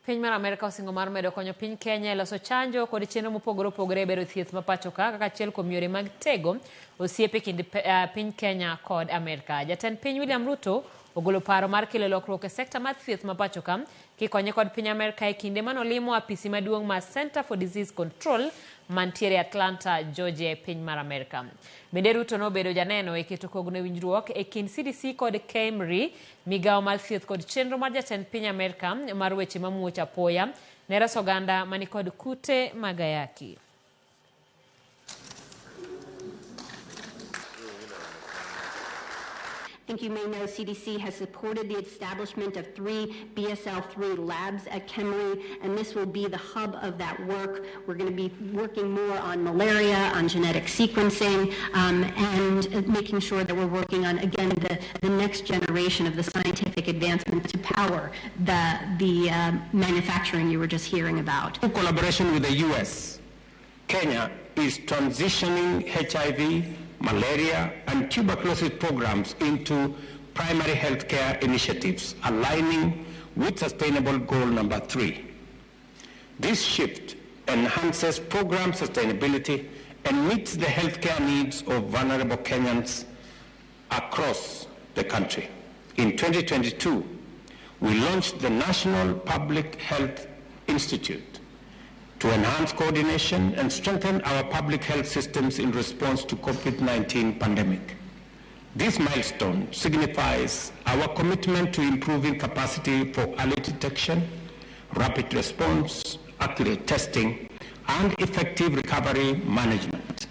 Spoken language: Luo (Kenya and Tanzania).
Piny mar Amerka osingo mar medo konyo piny Kenya e loso chanjo kod chenro mopogore opogore e bero thieth ma pacho ka kaka achiel kuom yore mag tego osiep e kind piny Kenya kod Amerka. Jatend piny William Ruto ogolo paro mar kelo lokruok e sekta mar thieth ma pacho ka kikonye kod piny Amerka e kinde manolimo apisi maduong' mar Center for Disease Control mantiere Atlanta, Georgia e piny mar Amerka. Bende Ruto nobedo janeno e keto kogno e winjruok e kind CDC kod KEMRI, migawo mar thieth kod chenro mar jatend piny Amerka mar weche mamuoch apoya ne reso oganda manikod kute mag ayaki. I think you may know CDC has supported the establishment of 3 BSL-3 labs at KEMRI, and this will be the hub of that work. We're going to be working more on malaria, on genetic sequencing, and making sure that we're working on, again, the next generation of the scientific advancement to power the manufacturing you were just hearing about. In collaboration with the U.S., Kenya is transitioning HIV, malaria, and tuberculosis programs into primary healthcare initiatives, aligning with Sustainable Goal number 3. This shift enhances program sustainability and meets the healthcare needs of vulnerable Kenyans across the country. In 2022, we launched the National Public Health Institute to enhance coordination and strengthen our public health systems in response to COVID-19 pandemic. This milestone signifies our commitment to improving capacity for early detection, rapid response, accurate testing, and effective recovery management.